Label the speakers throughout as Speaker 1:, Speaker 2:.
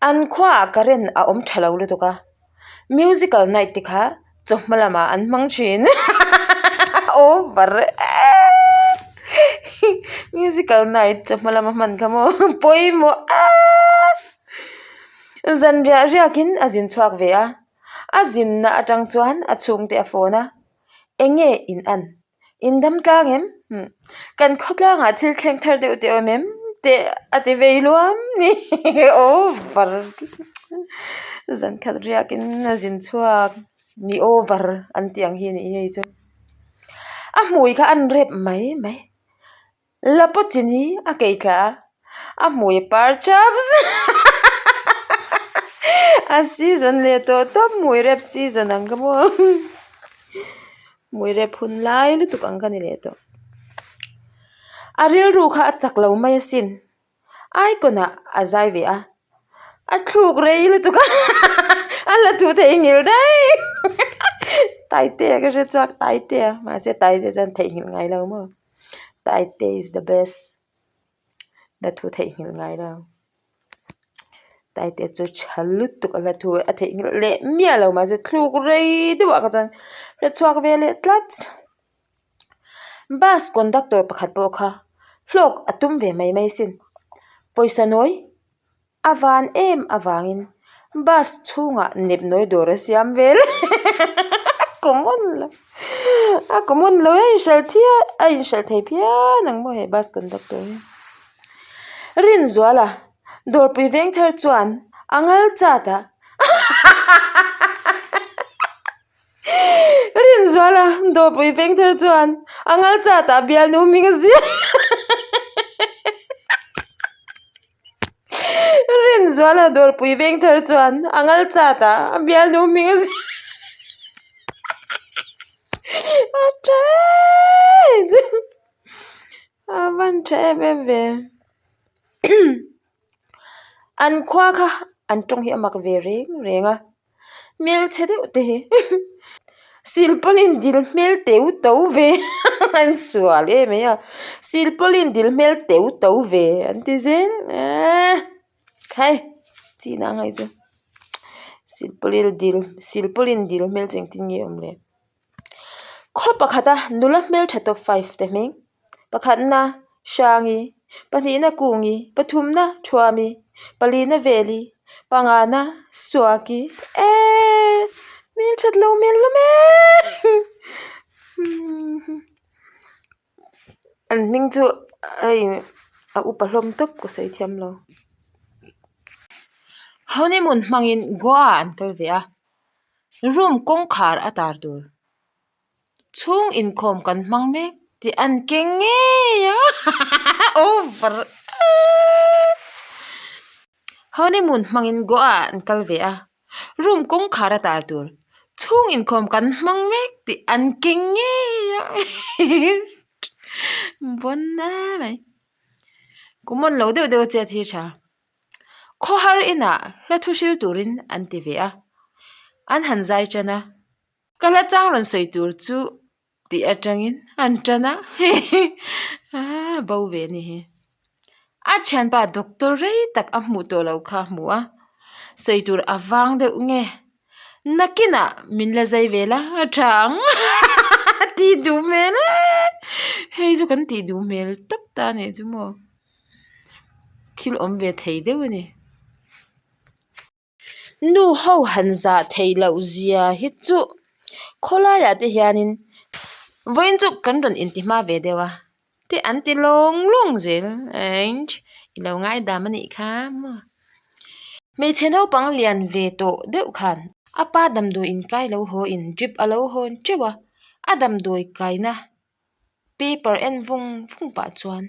Speaker 1: An khuaah current a awm tha lo lutuk a, musical night te kha chawhma lamah an hmang thin over e musical night chawhma lama hman kha maw pawimawh a zan riah riakin a zin chhuak ve a, a zinna atang chuan a chhungte a phone a eng nge in an In dam tlang em? Kan khawtlangah thil thleng thar deuh teh awm em? Teh a ti vei luam ni over zan khat riakin a zin chhuak mi over an tih ang hi a nih hei chu. A hmui kha an rep mai mai. La pawh chin hi a kei thla a, a hmui a par chap a season leh tawh tawp hmui rep season ang kha maw hmui rep hun lai lutuk ang kha ni leh tawh. A rilru kha a chak lo mai asin icon ah a zai ve a, a thluk rei lutuk a a la thu theihnghilh daih Taitea ka hre chhuak Taitea mahse Taitea chuan theihnghilh ngai lo maw. Taite is the best la thu theihnghilh ngai lo Taite chu tha lutuk a la thu a theihnghilh leh miah lo mahse thluk rei deuh ah kha chuan hre chhuak ve leh tlat bus conductor pakhat pawh kha hlawk a tum ve mai mai a sin pawisa nawi. A van em avangin bus chhungah nepnawi dawr a siam vel common lo a common lo a inhralh thiam a inhralh thei phian ang maw he bus conductor hi Rinzuala dawrpui veng thar chuan a ngal chat a Rinzuala dawrpui veng thar chuan a ngal chat ah bialnu hming a ziak. Rinzuala dawrpui veng thar chuan a ngal chat ah a bialnu hming a ziak a tha a van tha em em ve an khua kha an tawng hi a mak ve reng reng a. Hmelchhe deuh te hi silpaulin dil hmel teu to ve an sual em mai a silpaulin dil hmel teu to ve an ti zel eee khai china ang hei chu silpaulin dil silpaulin dil hmel chu engtin nge awm le khaw pakhata nula hmeltha top five te hming. Pakhatna Hrangi, pahnihna Kungi, pathumna Thuami, palina Veli, pangana Suaki eee hmel that lo hmel hlawm eee an hming chu hei a upa hlawm tawp ka sawi thiam lo. Honeymoon hmangin Goa an kal ve a, room kawngkhar a tar tur. Chhung inkhawm kan hmang mek tih an keng ngei a over honeymoon hmangin Goa ah an kal ve a room kawngkhar a tar tur chhung inkhawm kan hmang mek tih an keng ngei a bawn na mai common lo deuh deuh a chet hi a tha khawhar inah hla thu hril turin an ti ve a an han zai tan a. Ka hla chang rawn sawi tur chu tih atangin an tan a aaa bo ve a ni hi. A thianpa doctor rei tak a hmuh tawh loh kha a hmu a, sawi tur a vang deuh nge nakinah min la zai ve la a tha ang a tih duh hmel e hei chu kan tih duh hmel tawp ta a nih chu maw thil awm ve thei deuh a ni. Nu ho han zah theih loh zia hi chu khawlaiah te hianin vawiin chu kan rawn inti hma ve deuh a te an ti lawng lawng zel i lo ngaidam a nih kha maw hmeichhe naupang lian ve tawh deuh khan a pa damdawi in kai lo haw in drip a lo hawn teuh a a damdawi kaina paper en vung vung pah chuan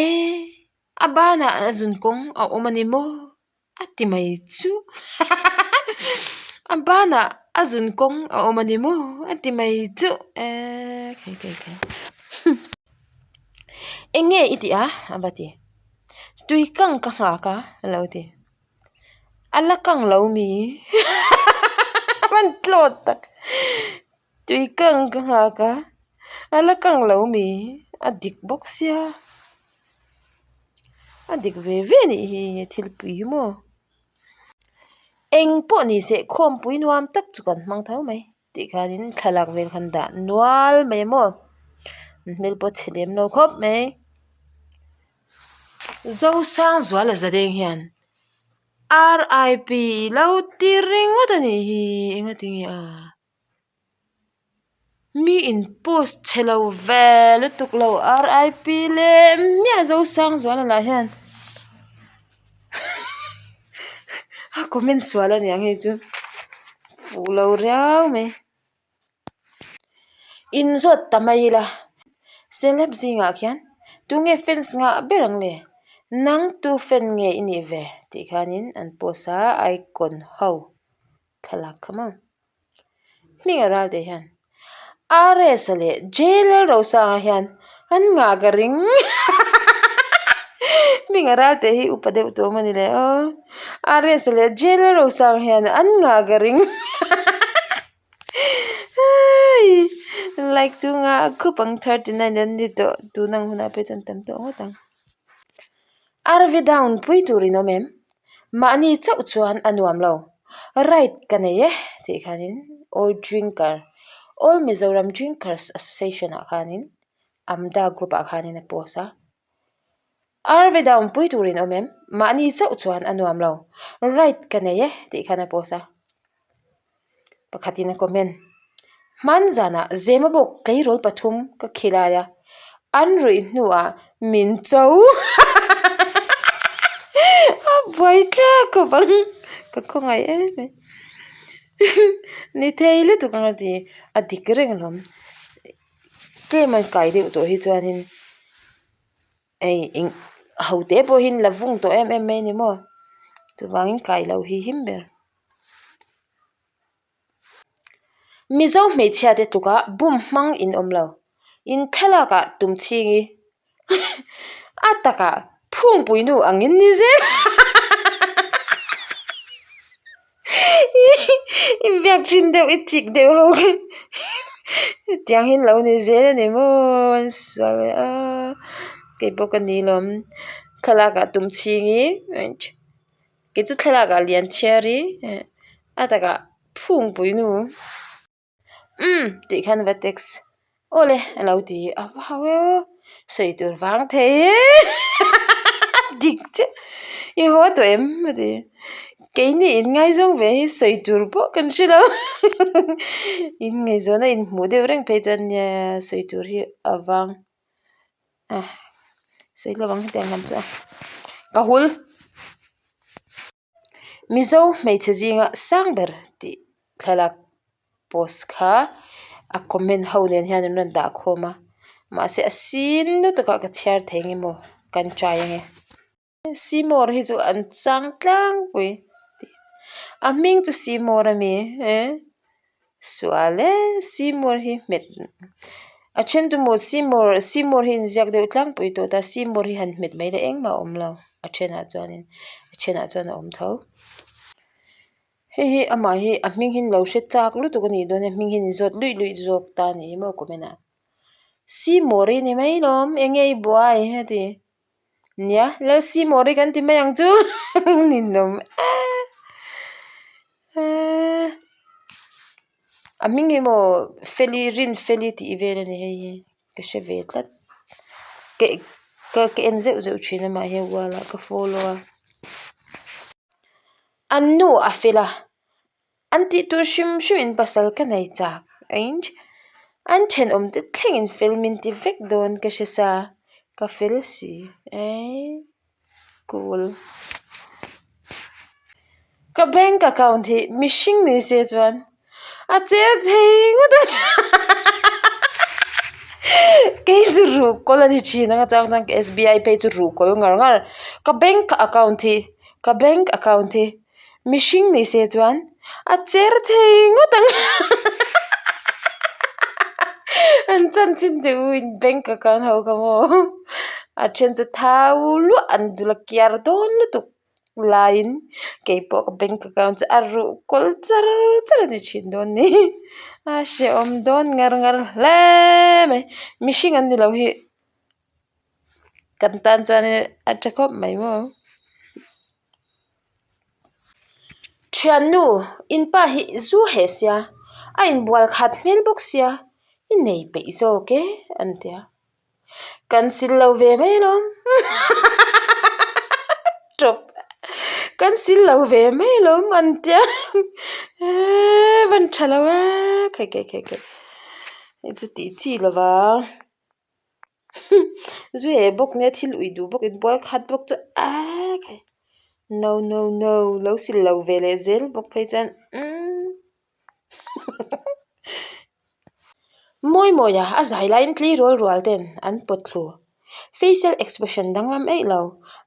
Speaker 1: eh a banah a zun kawng a awm a ni maw. A ti mai chu a banah a zun kawng a awm a ni maw a ti mai chu eee khai khai khai eng nge i tih a a va ti tui kang ka nghak a a lo ti a la kang lo mi a van tlawt tak tui kang ka nghak a a la kang lo mi a dik bawk sia. A dik ve ve anih hi he thilpui hi maw. Eng pawh ni se khawmpui nuam tak chu kan hmang tho mai tih khanin thlalak vel khan dah nual mai a maw an hmel pawh a chhe lem lo khawp mai. Zosangzuala zadeng hian R.I.P lo ti ringawt a nih hi engatinge a. Mi in post chhe lo ve lutuk lo R.I.P leh miah Zosangzuala lah hian a comment sual a niang hei chu fuh lo riau mai inzawt ta mai ila celeb zingah khian tunge fans ngah ber ang le nang tu fan nge i nih ve tih khanin an post a icon ho thlalak kha maw. Hminga Ralte hian RS-a leh J-Lalrosanga hian an ngah ka ring Hminga Ralte hi upa deuh tawh maw ni le aw RS-a leh J-Lalrosanga hian an ngah ka ring Like chu ngah khup ang 39 an ni tawh tun ang hunah phei chuan tam tawh ngawt ang. RV down pui tur in awm em? Mahni chauh chuan a nuam lo. Ride ka nei e tih khanin All Drinker, All Mizoram Drinkers Association ah khanin AMDA group ah khanin a post a. RV down pui tur in awm em? Mahni chauh chuan a nuam lo. Ride ka nei e tih khan a post a. Pakhatin a comment, Hman zanah Zemabawk tleirawl pathum ka khilai a, an ruih hnuah min cho a buai thlak khawp ang, ka khawngaih em mai ni thei lutuk ang a ti, a dik reng alawm, tlem an kai deuh tawh hi chuanin. Hei eng ho te pawh hi an la vung tawh em em mai a ni maw chuvangin kai loh hi him ber. Mizo hmeichhia te tluka bum hmang in awm lo in thlalak ah tum chhing i a takah phungpui nu ang in ni zel I biak thin deuh i chik deuh ho khi hetiang hi lo ni zel a ni maw an sual ve a keipawh ka ni lawm thlalak ah tum chhing i kei chu thlalak ah lian chhiar i a takah phungpui nu. Umm tih khan va text aw le a lo ti a va hau e aw sawi tur vang thei e dik chiah i haw tawh em a ti keini in ngaizawng ve hi sawi tur pawh kan hre lo in ngaihzawn a inhmuh deuh reng phei chuan nia sawi tur hi a vang a sawi lo ang hetiang lam chu a ka hul. Mizo hmeichhe zinga sang ber tih thlalak post kha a comment ho nen hian an rawn dah khawm a mahse a sin lutuk ah ka chhiar thei nge maw kan try ange Seymour hi chu an chang tlangpui a hming chu Seymour a mi eh sual e Seymour hi hmet a then chu maw Seymour Seymour hi inziak deuh tlangpui tawh ta Seymour hi han hmet mai la engmah a awm lo a thenah chuanin a thenah chuan a awm tho hei hi amah hi a hming hi an lo hre chak lutuk a nih dawn a hming hi an inzawt luih luih zawk ta a ni maw comment ah Seymour hi ni mai lawm eng nge i buai a ti. Nia Lalsimawr hi kan ti mai ang chu ninawm eee a hming hi maw Feli Rinfeli tih vel a ni hei hi ka hre ve tlat ka ka en zeuh zeuh thin a mahni wall ah ka follow a an nu a fel a. An tih tur hrim hrim in pasal ka nei chak eng an thenawm te thlengin fel min ti vek dawn ka hre sa ka fel si eii cool ka bank account hi mihring ni se chuan a chel thei ngawt ang kei chu ruhkawl a ni thin ang a chang chuan S_B_I phei chu ruhkawl ngar ngar ka bank account hi ka bank account hi. Mihring ni se chuan a cher thei ngawt ang an chanchin te u in bank account ho kha maw a then chu thau luah an dul a kiar dawn lutuk laiin keipawh ka bank account chu a ruh kawl char char a ni thin dawn ni a hrehawm dawn ngar ngar hle mai mihring an ni lo hi. Kan tan chuan a tha khawp mai maw. Thiannu, in pa hi zu heh sia, a inbual khat hmel bawk sia, i nei peih zawk e, an ti a. Kan sil lo ve mai alawm tawp kan sil lo ve mai alawm an tia eee van tha lo e khai khai khai khai hei chu tih chi lo va zu heh bawk nia thil ui duh bawk inbual khat bawk chu eee khai no no no lo sil lo ve leh zel bawk phei chuan umm. Mawi mawia a zai laiin tleirawl rual ten an pawt thlu. Facial expression danglam eih lo,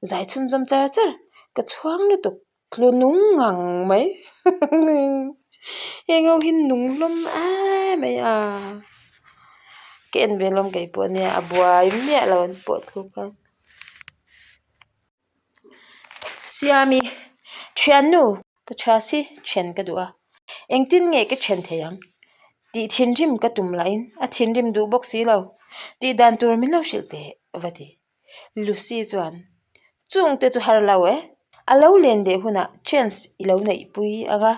Speaker 1: zai chhunzawm char char, ka chhuang lutuk, tlu nung ngang mai. Heng ho hi nung hlawm em mai a, ka en ve hlawm kei pawh ania a buai miah lo an pawh thluk a. Siami, thiannu ka tha si then ka duh a, engtin nge ka then thei ang tih thinrim ka tum lahin a thinrim duh bawk si lo, tih dan tur min lo hrilh teh va ti. Lucy chuan, Chung te chu har lo e, a lo len leh hunah chance i lo neih pui ang a,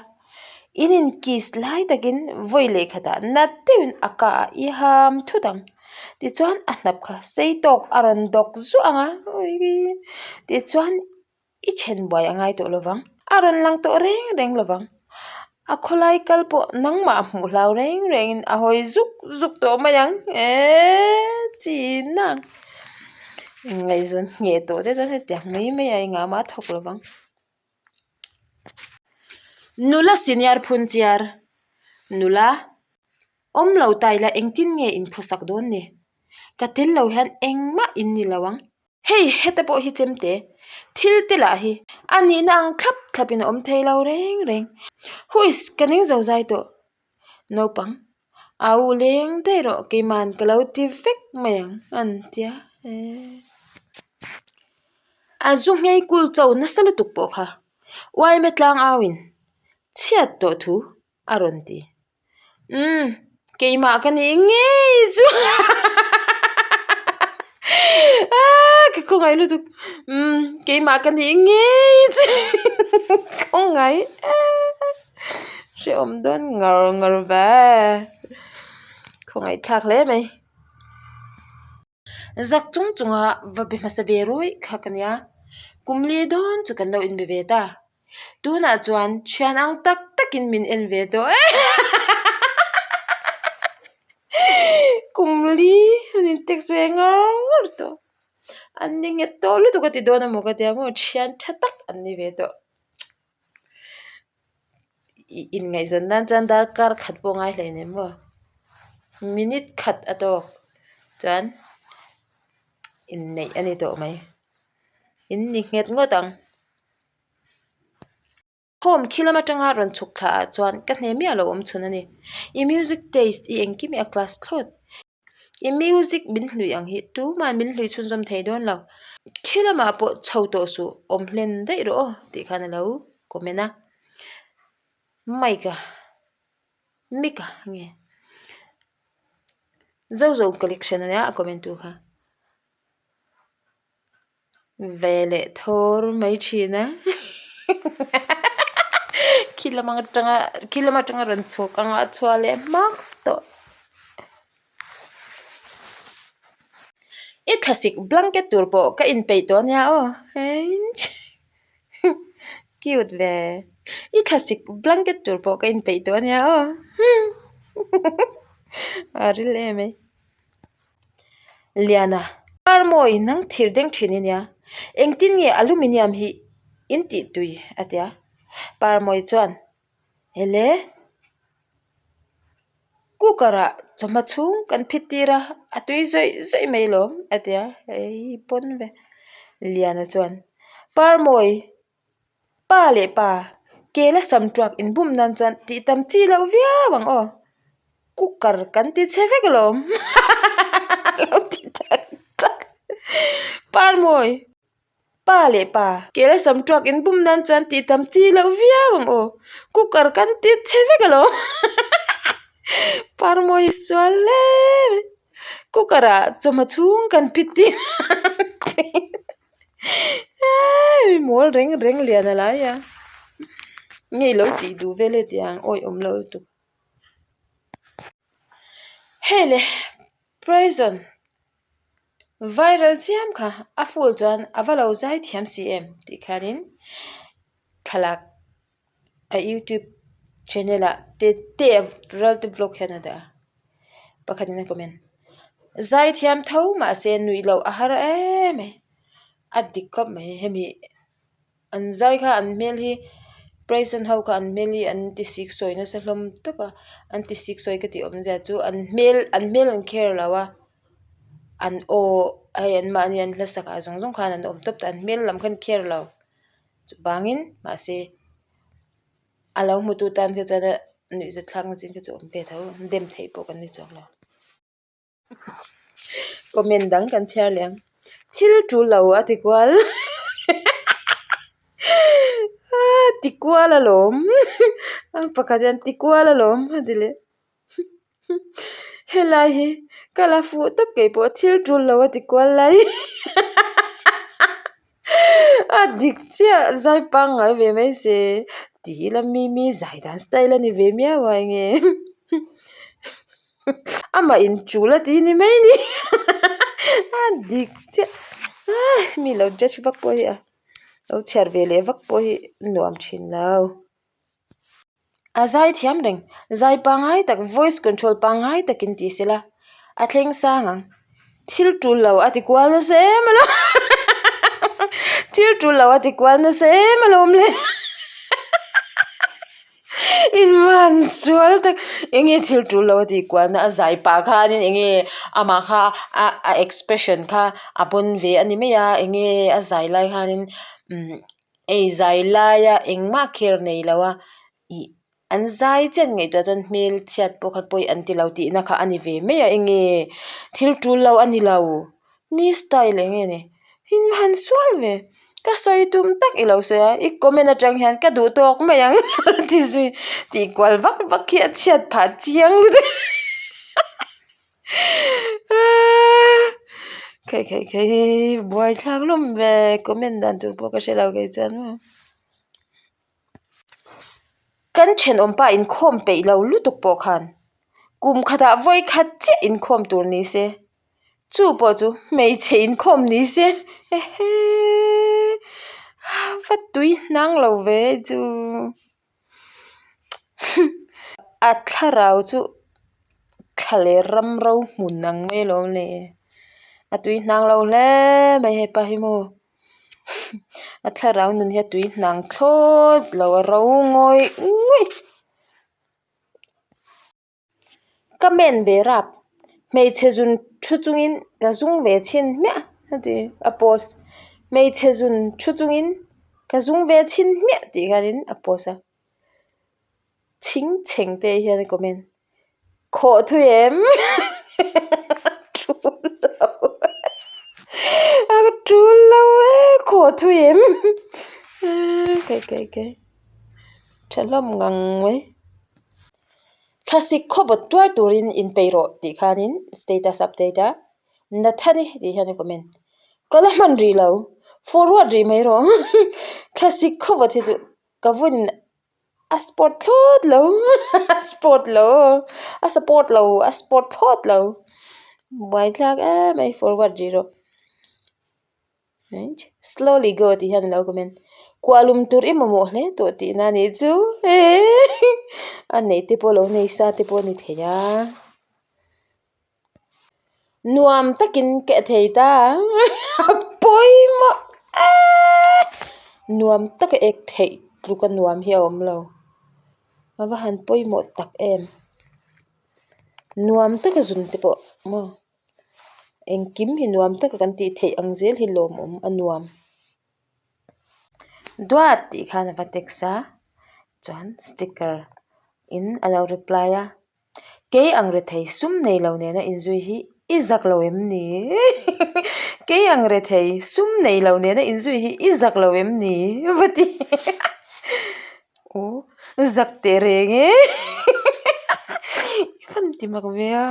Speaker 1: in in kiss lai takin vawi leh khatah nat deuhin a ka ah i ham thut ang. Tichuan a hnap kha sei tawk a rawn dawk zuah ang a, tichuan i then buai a ngai tawh lo vang, a rawn lang tawh reng reng lo vang. A khawlai kal pawh nangmah hmuh hlau reng rengin a hawi zuk zuk tawh mai ang eee china ngaihzawn ngheh tawh te chuan hetiang mai mai a engah mah a thawk lo vang. Nula senior phunchiar nula awm lo ta ila engtin nge inkhawsak dawn ni? Ka tel lo hian engmah in ni lo ang. Hei heta pawh hi chemte thil te lah hi a nihna ang thlap thlap in a awm thei lo reng reng. Huiss ka ning zo zai tawh. Naupang au leng daih rawh keiman ka lo ti vek mai ang an tia eee. A zu nghei kul cho nasa lutuk pawh kha uaime tlang au in chhiat tawh thu a rawn ti. Umm keimah ka nih ngei chu aaa ka khawngaih lutuk umm keimah ka nih ngei chu khawngaih eee hrehawm dawn ngar ngar ve khawngaih thlak hle mai. Zak chung chunga va be hmasa ve rawih kha ka nia, kum li dawn chu kan lo inbe ve ta. Tunah chuan thian ang tak takin min en ve tawh e Kum li an in text ve ngar ngar tawh. An ni nghet tawh lutuk a ti dawn emaw ka tia maw thian tha tak an ni ve tawh. Inngaihzawn nan chuan darkar khat pawh ngai hlei nem maw minute khat a tawk chuan inneih a ni tawh mai in ni nghet ngawt ang. Home khi lam atanga rawn chhuk thla ah chuan ka hne miah lo awm chhun a ni. I music taste i engkim hi a class thlawt. I music min hlui ang hi tuman min hlui chhunzawm thei dawn lo. Khi lamah pawh chho tawh suh awm hlen daih rawh aw tih khan a lo comment a. Mike a Mika nge Zozo collection ania a comment tu kha. Ve leh thawr mai thin a khi lam atanga khi lam atanga rawn chhuak anga a chhuah leh hmaks tawh. I thlasik blanket tur pawh ka inpeih tawh ania aw cute ve i thlasik blanket tur pawh ka inpeih tawh ania aw a ril em mai. Liana, Parmawi nang thir deng thin i nia, engtin nge aluminium hi in tih tui a tia. Parmawi chuan, Hele, cooker ah chawhma chhung kan phit tir a, a tui zawih zawih mai lawm a tia, hei pawn ve. Liana chuan, Parmawi, Pa leh pa, kela sam tuak inbum nan chuan tih tam chi loh viau ang aw, cooker kan ti chhe vek alawm lo ti tak tak. Parmawi, pa leh pa, kela sam tuak inbum nan chuan tih tam chi loh viau ang aw, cooker kan ti chhe vek alawm Parmawi sual hle mai, cooker ah chawhma chhung kan phit tir Eii mawl reng reng lian a lai a. Nge i lo tih duh vel e tih ang awih awm lo lutuk. Hei le prison viral chiam kha a full chuan a va lo zai thiam si em tih khanin thlalak a youtube channel ah te te ralte vlog hian a dah a pakhatin a comment zai thiam tho mahse nuih loh a har em mai a dik khawp mai hemi. An zai kha an hmel hi prison ho kha an hmel hi an ti sik sawi nasa hlawm tawp a an ti sik sawi ka tih awmzia chu an hmel an hmel an care lo a an aw hei an mahni an hla sak ah zawng zawng khan an awm tawp ta an hmel lam kha an care lo chuvangin mahse a lo hmu tu tan kha chuan nuihzat thlak na chin kha chu a awm ve tho dem theih pawh kan ni chuang lo. Comment dang kan chhiar leh ang. Thil tul lo a ti kual ti kual alawm pakhat hian ti kual alawm a ti leh helai hi ka la fuh tawp kei pawh thil tul lo a ti kual lai a dik chiah zai pangngai ve mai se ti ila mimi zai dan style a ni ve miau a enge. Amah in chul a tih ni mai ni a dik chiah mi lo judge vak pawh hi a lo chhiar ve leh vak pawh hi nuam thin lo a zai thiam reng zai pangngai tak voice control pangngai takin ti sela a thleng sang ang thil tul lo a ti kual nasa em alawm thil tul lo a ti kual nasa em alawm le. Inman sual tak enge thil tul lo a tih kualna a zai pah khanin enge amah kha a a expression kha a pawn ve a ni mai a enge a zai lai khanin umm ei zai laia engmah care nei lo a ih an zai chian ngaihtuah chuan hmel chhiat pawh kha pawi an ti lo tihna kha a ni ve mai a enge thil tul lo a ni lo. Mi style eng nge ni in han sual ve ka sawi tum tak i lo sawi a i comment atang hian ka duh tawk mai ang ti zui tih kual vak vak khi a chhiat phah chiang lutuk khaih khaih khaih buai thlak hlawm ve comment dan tur pawh ka hre lo kei chuan maw. Kan thenawm pa inkhawm peih lo lutuk pawh khan kum khatah vawi khat chiah inkhawm tur ni se. Chu pawh chu hmeichhe inkhawm ni se ehe va tui hnang lo ve chu a thlarau chu thla leh ram ro hmun ang mai alawm le a tui hnang lo hle mai hepa hi maw a thlarau nun hi a tui hnang thlawt lo a ro ngawih ngawih. Ka men ve rap, hmeichhe zun thu chungin ka zung ve chhin hmiah a ti a post. Hmeichhe zun thu chungin ka zung ve chhin hmiah tih khanin a post a. Chhing chheng te hian a comment. Khawh thui em? A tul lo a tul lo e khawh thui em? Kai kai kai tha hlawm ngang mai. Thlasik khawvawt tuar turin inpeih rawh tih khanin status update a Nathani tih hian a comment. Ka la hman rih lo, forward rih mai rawh. Thlasik khawvawt hi chu ka vawiin a sport thlawt lo, a sport lo, a support lo, a sport thlawt lo. Buaithlak em mai forward rih rawh. Slowly go tih hian alo comment kuahlum tur i mamawh hle tawh tihna a nih chu a neih te pawh lo nei sa te pawh a ni thei a nuam takin ka thei ta a pawimawh eee nuam taka ek theih tluka nuam hi a awm lo a va han pawimawh tak em nuam taka zun te pawh maw. Engkim hi nuam taka kan tih theih ang zel hi lawmawm a nuam. Duat tih khan a va text a chuan sticker in a lo reply a kei ang rethei sum nei lo nena inzui hi i zak lo em ni kei ang rethei sum nei lo nena inzui hi i zak lo em ni va ti Aw zak teh reng e i fan ti mak ve a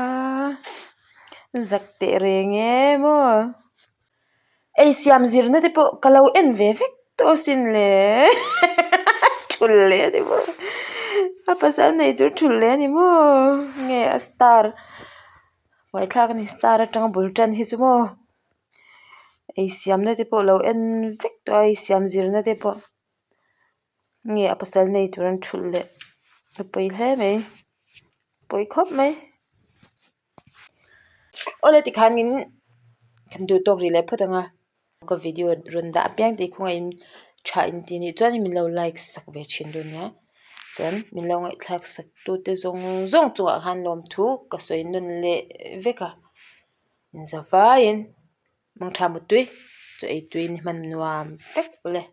Speaker 1: zak teh reng e maw ei siam zirna te pawh ka lo en ve vek tawh asin le. thulh leh a ni maw a pasal nei tur thulh leh a ni maw nge a star buaithlak a ni star atanga bul tan hi chu maw ei siamna te pawh lo en vek tawh a ei siam zirna te pawh nge a pasal nei tur an thulh leh a pawi hle mai pawi khawp mai. Awle tikhanin kan duh tawk rih leh phawt ang a ka video rawn dah apiang te khawngaihin tha inti nih chuan min lo like sak ve thin dawn nia chuan min lo ngaihthlak sak tute zawng zawng chungah khan lawmthu ka sawi nawn leh vek a inzavaiin mangtha muttui chaw ei tui ni hman nuam vek ule.